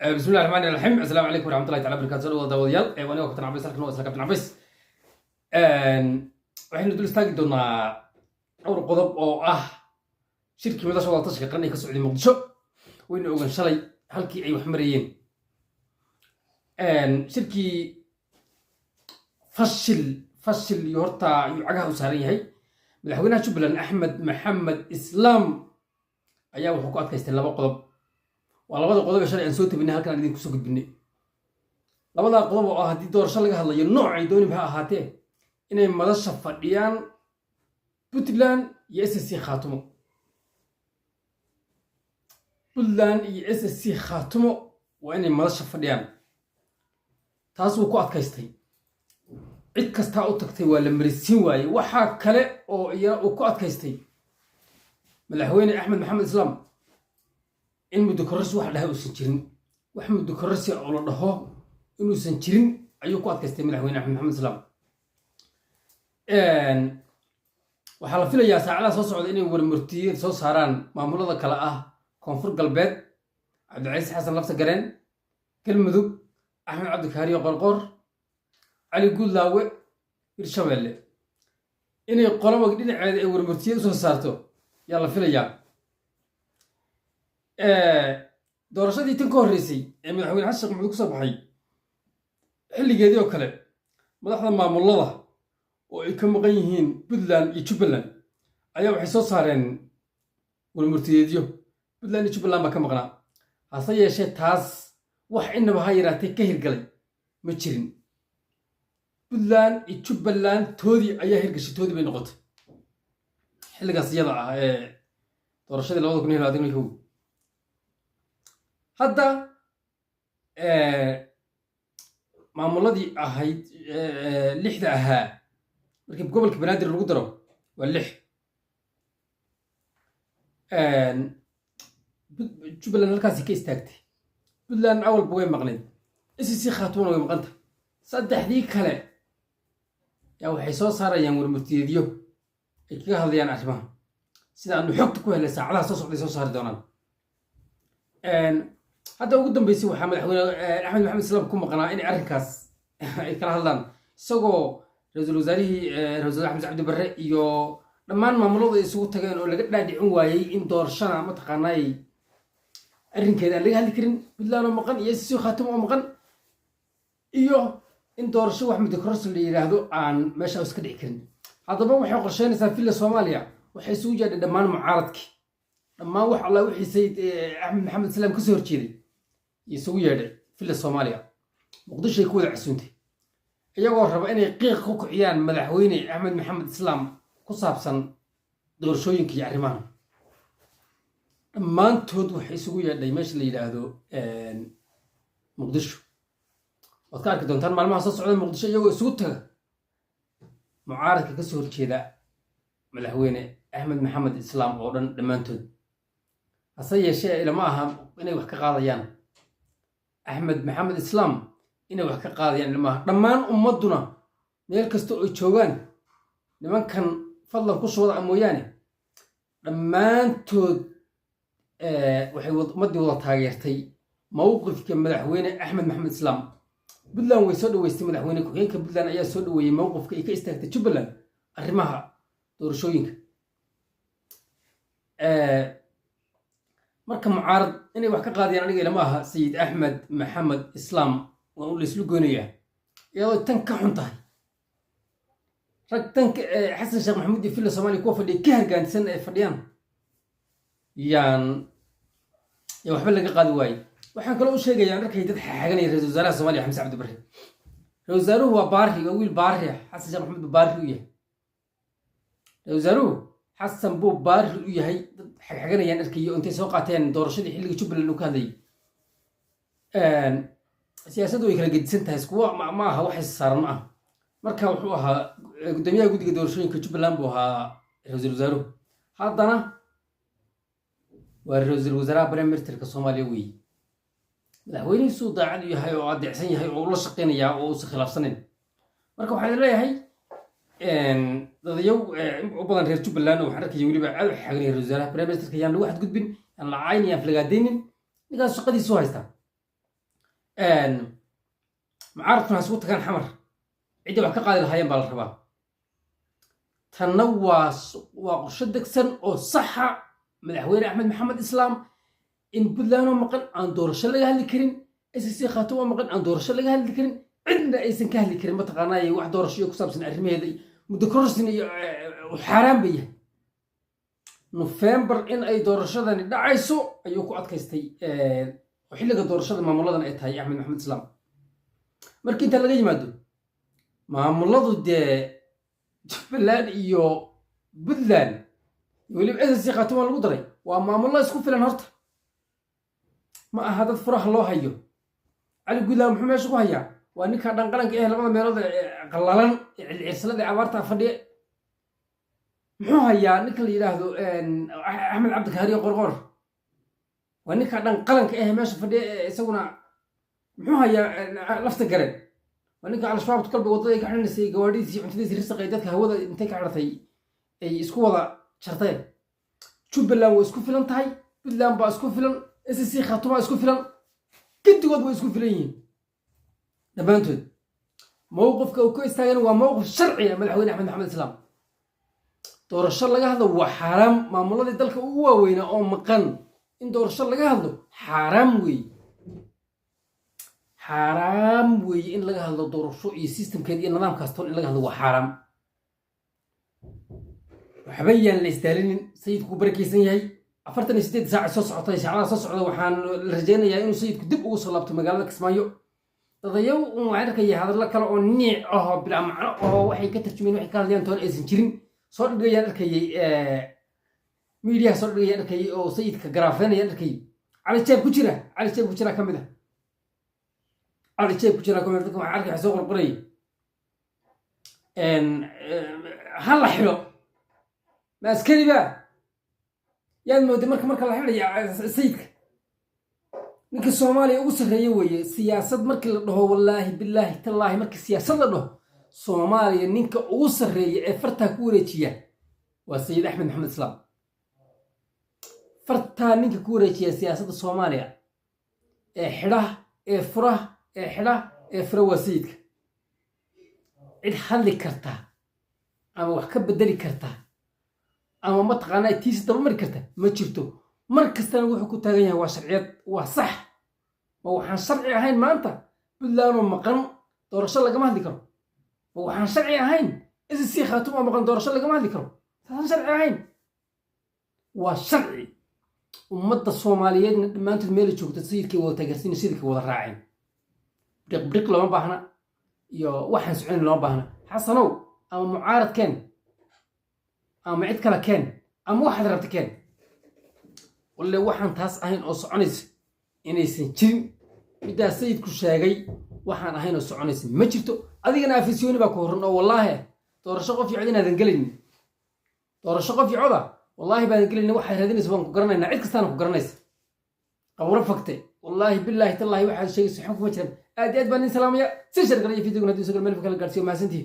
Bismillahi raxmaani raxiim. Asalaamu calaykum waraxmatullahi taala barakatu. Soo dhawaada, daawadayaal. Aniga Kabtan Cabays, halkan waa isla Kabtan Cabays. Waxaynu dul istaagi doonaa dhowr qodob oo ah shirkii madasha wada tashiga qaran ee ka socday Muqdisho. Waynu ogan shalay halkii ay wax marayeen. Shirkii fashil, fashil iyo horta ayuu cagaha u saaran yahay. Madaxweynaha Jubbaland, Axmed Maxamed Islaam, ayaa wuxuu ku adkaystay laba qodob. Waa labada qodob ee shalay aan soo tabinay, halkan aan idinku soo gudbinay. Labadaa qodob oo ah haddii doorasho laga hadlayo, noocay dooniba ha ahaatee, inay madasha fadhiyaan Puntland iyo SSC Khaatumo. Puntland iyo SSC Khaatumo waa inay madasha fadhiyaan. Taas wuu ku adkaystay. Cid kastaa u tagtay waa la marisiin waayey. Waxaa kale oo iyana uu ku adkaystay madaxweyne Axmed Maxamed Islaam in muddo kororsi wax dhaha uusan jirin. Wax muddo kororsi oo la dhaho inuusan jirin ayuu ku adkaystay madaxweyne Axmed Maxamed Islaam. Waxaa la filayaa saacadaha soo socda inay warmurtiyeed soo saaraan maamulada kale ah Koonfur Galbeed, Cabdicasiis Xasan Lafta Gareen, Galmudug, Axmed Cabdikaariyo Qorqor, Cali Guudlaawe, Hirshabeelle. Inay qolaba dhinaceeda ay warmurtiyeed usoo saarto yaa la filayaa. Doorashadii tan ka horreysay ee madaxweyne Xasan Sheekh Maxamuud kusoo baxay xilligeedii oo kale, madaxda maamulada oo ay ka maqan yihiin Puntland iyo Jubbaland ayaa waxay soo saareen warmurtiyeedyo. Puntland iyo Jubbaland baa ka maqnaa. Hase yeeshee, taas wax inaba ha yaraatee ka hirgalay ma jirin. Puntland iyo Jubbaland toodii ayaa hirgashay, toodii bay noqotay xilligaas iyada ah ee doorashadii 2021. Hadda maamuladii ahayd lixda ahaa, markii gobolka Banaadir lagu daro waa lix. Jubbaland halkaasi ka istaagtay. Puntland awalba way maqnayd, SSC Khaatumana way maqanta. Saddexdii kale yaa waxay soo saarayaan warmurtiyeedyo ay kaga hadlayaan arrimaha. Sida aanu xogta ku helay, saacadaha soo socday soo saari doonaan. Hadda ugu dambeysay waxaa madaxweyne Axmed Maxamed Islaam ku maqnaa inay arrinkaas ay kala hadlaan, isagoo ra-iisul wasaarihii, ra-isul wasaare Xamse Cabdi Barre iyo dhammaan maamuladu ay isugu tageen oo laga dhaadhicin waayey in doorashana mataqaanaay arrinkeeda aan laga hadli karin Puntland oo maqan iyo SSC Khaatumo oo maqan, iyo in doorasho wax muddo kororsi la yidhaahdo aan meesha iska dhici karin. Haddaba waxay qorsheynaysaa Villa Soomaaliya. Waxay isugu yeedhay dhammaan mucaaradkii, dhammaan wax alla wixii sayid Axmed Maxamed Islaam kasoo horjeeday isugu yeedhay Villa Soomaaliya. Muqdishoay ku wada casuuntay, iyagoo raba inay qiiq ku kiciyaan madaxweyne Axmed Maxamed Islaam ku saabsan doorashooyinka iyo arrimahan. Dhammaantood waxay isugu yeedhay meesha la yidhaahdo Muqdisho. Waad ka arki doontaan maalmaha soo socda Muqdisho iyagoo isugu taga mucaaradka kasoo horjeeda madaxweyne Axmed Maxamed Islaam oo dhan dhammaantood. Hase yeeshee, ilama aha inay wax ka qaadayaan Axmed Maxamed Islaam. Inay wax ka qaadayaan ilama aha. Dhammaan ummadduna meel kasta oo joogaan, nimankan fadlan ku shubada mooyaane, dhammaantood waxay ummaddii wada taageertay mowqifka madaxweyne Axmed Maxamed Islaam. Puntland way soo dhaweystay. Madaxweyne ku-xigeenka Puntland ayaa soo dhaweeyey mowqifka ay ka istaagtay Jubbaland arrimaha doorashooyinka. Marka mucaarad inay wax ka qaadayaan aniga ilama aha. Sayid Axmed Maxamed Islaam waa un layslu goynayaa, iyadoo tan ka xun tahay rag tan Xasan Sheekh Maxamuud iyo Villa Soomaaliya kuwa fadhiya ka hargaansan ay fadhiyaan, yaan yaa waxba laga qaadi waaye. Waxaan kaloo u sheegayaa, arkay dad xaganaya ra-isul wasaaraha Soomaaliya, Xamse Cabdi Barre. Ra-isul wasaaruhu waa baari, waa wiil baari ah. Xasan Sheekh Maxamuud buu baari u yahay. Ra-isul wasaaruhu Xasan buu baari u yahay. Dad xagxaganayaan arkayo intay soo qaateen doorashadii xilliga Jubbaland uu ka hadlayay. Siyaasaddu way kala gedisan tahay, iskuwa ma aha, waxay saaran ma aha. Marka wuxuu ahaa guddoomiyaha guddiga doorashooyinka Jubbaland buu ahaa ra-iisul wasaaruhu. Haddana waa ra-iisul wasaaraha, prime ministerka Soomaaliya weeye. Madaxweynihiisuu daacad u yahay oo adeecsan yahay oo ula shaqaynayaa oo uusan khilaafsanayn. Marka waxaan leeyahay dadayow u badan reer Jubbaland oo waxaan arkaya weliba aad u xaganaya ra-isul wasaaraha, prime ministerka, yaan lagu xadgudbin, yaan la cayn, yaan flagaadaynin. Ninkaas shaqadiisu haystaa. Mucaaradkuna ha isugu tagaan Xamar, ciddii wax ka qaadi lahaayeen baa la rabaa. Tanna waa qorsho degsan oo saxa. Madaxweyne Axmed Maxamed Islaam in Puntland oo maqan aan doorasho laga hadli karin, SSC Khaatumo oo maqan aan doorasho laga hadli karin, cidna aysan ka hadli karin, mataqaanaa, wax doorasho iyo ku saabsan arrimaheeda iyo muddo kororsin iyo xaaraan bay yahay. Nofembar in ay doorashadani dhacayso ayuu ku adkaystay, oo xilliga doorashada maamuladan ay tahay Axmed Maxamed Islaam. Markii inta laga yimaado maamuladu dee Jubbaland iyo Puntland, weliba SSC Khaatumo lagu daray, waa maamullo isku filan. Horta ma aha dad furaha loo hayo. Cali Guudlaa muxuu meesha ku hayaa? Waa ninka dhanqaranka eh, labada meelood ee qallalan ee cilcilsalada ee abaarta fadhiya. Muxuu hayaa ninka la yidhaahdo Axmed Cabdikaariyo Qorqor? Waa ninka dhanqalanka eh meesha fadhiya ee isaguna muxuu hayaa? Lafta Garen waa ninka Al-Shabaab kolba waddada ay ka xidhanaysay, gawaadhidiisi, cuntadiisi, risaqay dadka hawada intay ka xidhatay ay isku wada jarteen. Jubbaland way isku filan tahay, Puntland baa isku filan, SSC Khaatuma isku filan, gedigood way isku filan yihiin dhammaantood. Mowqifka uu ka istaagana waa mowqif sharciya. Madaxweyne Axmed Maxamed Islaam doorasho laga hadlo waa xaaraam. Maamuladii dalka ugu waaweynaa oo maqan in doorasho laga hadlo xaaraam weeye, xaaraam weeye. In laga hadlo doorasho iyo systemkeed iyo nidaamkaas toon in laga hadlo waa xaaraam. Waxba yaan la isdaalinin. Sayidku barakeysan yahay. 48 saac soo socotay, saacadaha soo socda, waxaan la rajaynayaa inuu sayidku dib ugu soo laabto magaalada Kismaayo. Dadayow un waxaan arkaya hadallo kale oo niic ahoo bilaa macno oo waxay ka tarjumeen, waxay ka hadlayaan toona aysan jirin soo dhigayaan arkayay, miidiyaha soo dhigayaan arkayay, oo sayidka garaafeynayaan arkayay. Cali Jeeb ku jira, Cali Jeeb ku jira ka mid ah, Cali Jeeb ku jira ka mid ah. Dadka waxaan arkay wax soo qorqorayay, ha la xidho. Ma askari ba yaad mooday marka la xidhaya sayidka? Ninka Soomaaliya ugu sarreeya weeye siyaasad markii la dhaho. Wallaahi, bilaahi, tallaahi, markii siyaasad la dhaho, Soomaaliya ninka ugu sarreeya ee fartaa ku wareejiya waa Sayid Axmed Maxamed Islaam. Fartaa ninka ku wareejiya siyaasadda Soomaaliya ee xidhaha ee furaha ee xidhaha ee fura waa sayidka. Cid hadli karta ama wax ka bedeli karta ama mataqaanaa tiisa dabamari karta ma jirto. Mar kastana wuxuu ku taagan yahay waa sharciyad, waa sax. Ma waxaan sharci ahayn maanta Puntlandoo maqan doorasho lagama hadli karo? Ma waxaan sharci ahayn SSC Khaatum oo maqan doorasho lagama hadli karo? Taasaan sharci ahayn. Waa sharci. Ummadda Soomaaliyeedna dhammaantood meela joogta sayidkay wada taageersan, sayidkay wada raaceen. Briqbriq looma baahna iyo waxaan soconin looma baahna. Xasanow, ama mucaarad keen ama cid kale keen ama waxaad rabta keen, walle waxaan taas ahayn oo soconaysa inaysan jirin. Middaas sayidku sheegay waxaan ahayn oo soconaysa ma jirto. Adigana Afisyooni baa ku horran oo wallaahi doorasho qof iyo cod inaadan gelaynin. Doorasho qof iyo coda wallaahi baadan gelaynin. Waxaad raadinaysa waan ku garanaynaa, cid kastaana ku garanaysa. Qaburo fagte, wallaahi, bilaahi, tallaahi, waxaad sheegaysa xun kuma jiraan. Aad iyo aad baan idin salaamaya. Si shargalaya videogan haddii isagoo meel kala gaarsiiyo. Mahadsantihi.